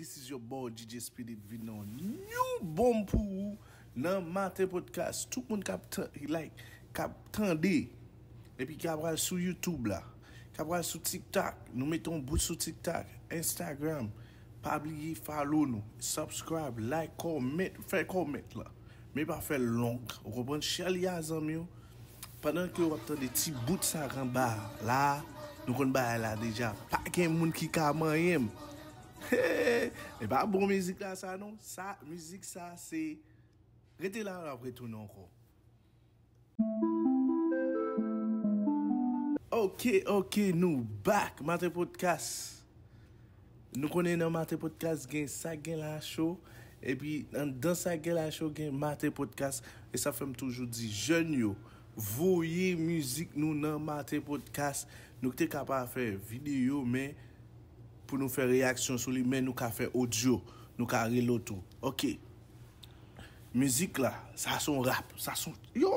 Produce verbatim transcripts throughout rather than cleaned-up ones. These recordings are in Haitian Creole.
This is your boy D J Spirit vin nan yon new bomb pou ou nan Maten Podcast. Tout moun k ap tan- like, k ap tande, epi k ap al sou YouTube la, k ap al sou TikTok, nou mete yon bout sou TikTok, Instagram. Pa bliye follow nou, subscribe, like, comment, fè comment la. Men pa fè l long. Ou konprann? Share li a zanmi w. Pandan ke w ap tande ti bout sa k anba la, nou konn bagay la deja. Pa gen moun ki ka manyen m. E pa bon mizik la sa non. Sa, mizik sa se. Rete la, n ap retounen ankò. Ok, ok, nou back. Maten Podcast. Nou konnen nan Maten Podcast gen sa k gen la cho. Epi anndan sa k gen la cho gen Maten Podcast. E sa fè m toujou di jèn yo, voye mizik nou nan Maten Podcast. Nou te ka pa fè videyo, men pou nou fè reyaksyon sou li, men nou ka fè odyo. Nou ka rele w tou. Ok. Mizik la, sa se yon rap. Sa se yon, yo!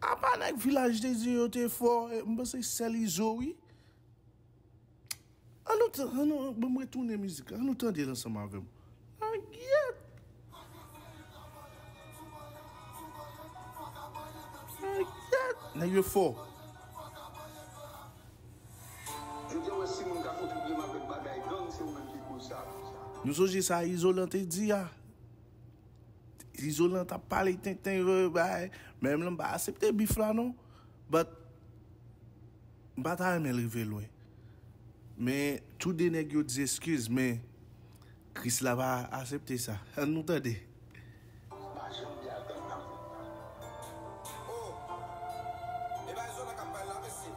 Apa nèg Vilaj de Dye yo te fò, eh, m panse sèl Izo, wi. An nou, an nou, ban m retounen mizik la. An nou tande l ansanm avè m. Agyèt! Agyèt! Nèg yo fò. Jodi a, w wè si moun ka kontribye m avèk bagay gang, se ou menm ki koz sa. Nou sonje sa Izolan te di a. Izolan t ap pale tenten, yo bay. Men m lan m pa aksepte bif la non. But m pa ta renmen l rive lwen. Men tou de nèg yo di eskiz, men Krisla pa aksepte sa. Ann nou tande. Pa janm di al gang nan. Oh! E pa Izolan k ap pale la, mesye.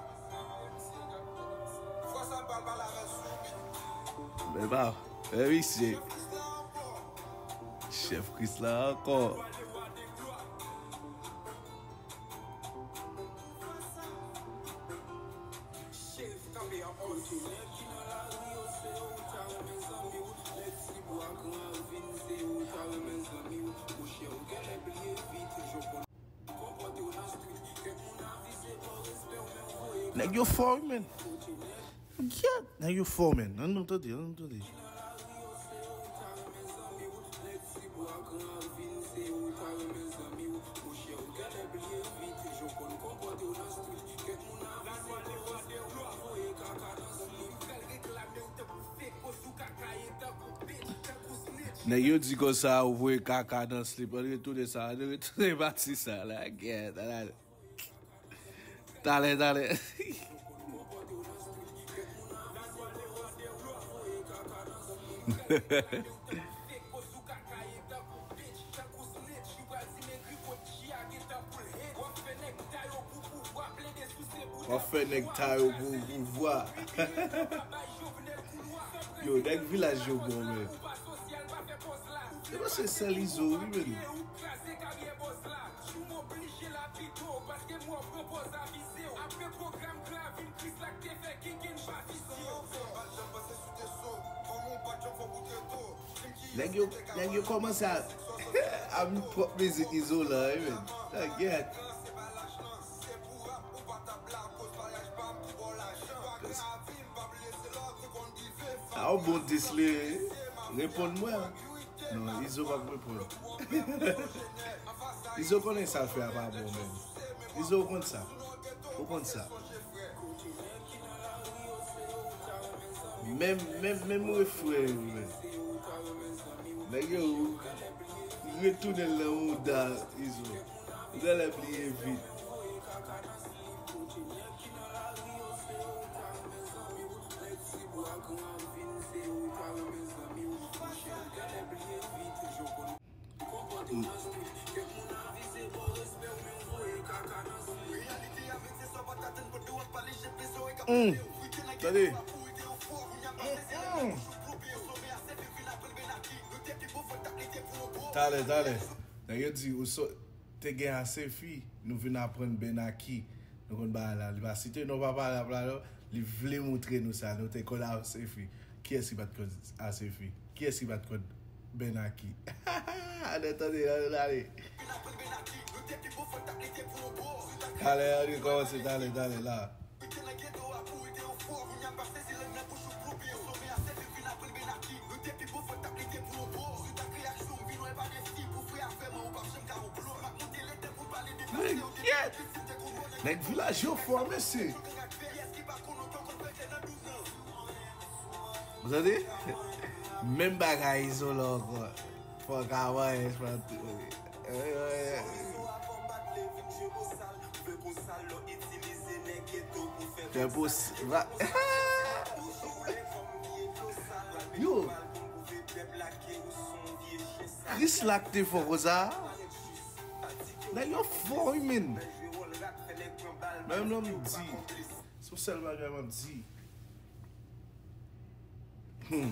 Fwa sa pral pale avè l sou bit. Men pa, men misye. Chèf Krisla ankò. Nèg yo fò wi, men. Gyèt, nèg yo fò, men. Ann nou tande, ann nou tande. Nèg yo di konsa, ou voye kaka nan slip. Ann retounen sa, ann retounen pati sa la. Gyèt, ala. Talè, talè. W ap fè nèg ta yo pou pouvwa. Yo, nèg Vilaj yo bon, men. Se paske sèl Izo, wi, men. Nèg yo, nèg yo kòmanse a, a met pwòp mizik Izolan, wi, men. Agyèt. A yon bon dis li ye. Reponn mwen. Non, Izo p ap reponn. Izo konnen sa l fè a pa bon menm. Izo, ou konn sa. Ou konn sa. Menm, menm, menm refren yo, men. Nèg yo retounen l nan mouda Izo. Ou genlè bliye vit. Mm. Tande. Mm-mm. Talè, talè. Nèg yo di ou so, te gen ase fi, nou vin aprann Benaki. Nou konn bagay la, li pa site non papa rap la non. Li vle montre nou sa, nou te konn ase fi. Kiyès ki pa t konn ase fi? Kiyès ki pa t konn Benaki? Ann tande, ann ale. Talè, ann rekòmanse, talè, talè, la. Yo, nèg yo, nèg yo kòmanse a, a met pwòp mizik Izolan, wi, men. Nèg Vilaj yo fò, mesye. Ou tande? Menm bagay Izolan ankò. Fò ka wè, fè posi. Yo, Krisla k te fò konsa. Nèg yo fò wi, men. Menm lè m di, se yon sèl bagay m ap di. Hmm.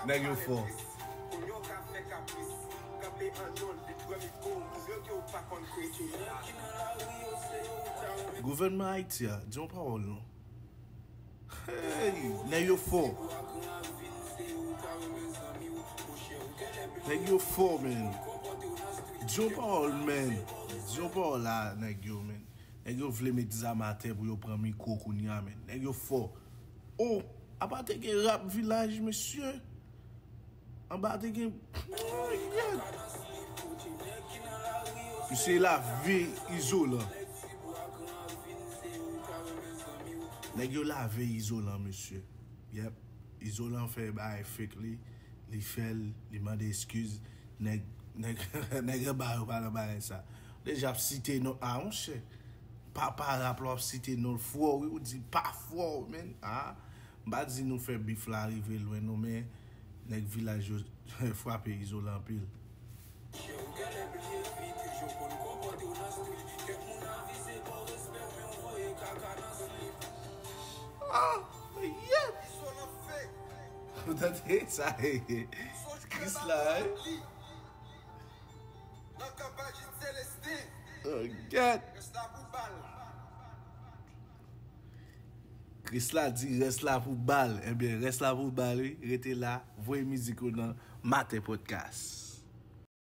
Nèg yo fò. Gouvènman Ayiti a, di yon pawòl non. Hey, nèg yo fò. Nèg yo fò, men. Di yon pawòl, men. Di yon pawòl a nèg yo, men. Nèg yo vle met zam atè pou yo pran mikwo kounye a, men. Nèg yo fò. Oh, apa te gen rap Vilaj, mesye? Anba te gen. Misye lave Izolan. Nèg yo lave Izolan, mesye. Yep. Izolan fè bagay fake li. Li fè l, li mande eskiz. Nèg, nèg, nèg anba yo pa nan bagay sa. Deja ap site non a, monchè. Papa rap la w ap site non l fò, wi, ou di pa fò, men. Ah. M pa di nou fè bif la rive lwen non, men nèg Vilaj yo frape Izolan anpil. Ah, yeah. Ou tande sa? Krisla, eh? Oh, God. Krisla di rès la pou bal. Ebyen, rès la pou bal, wi. Rete la, voye mizik ou nan Maten Podcast.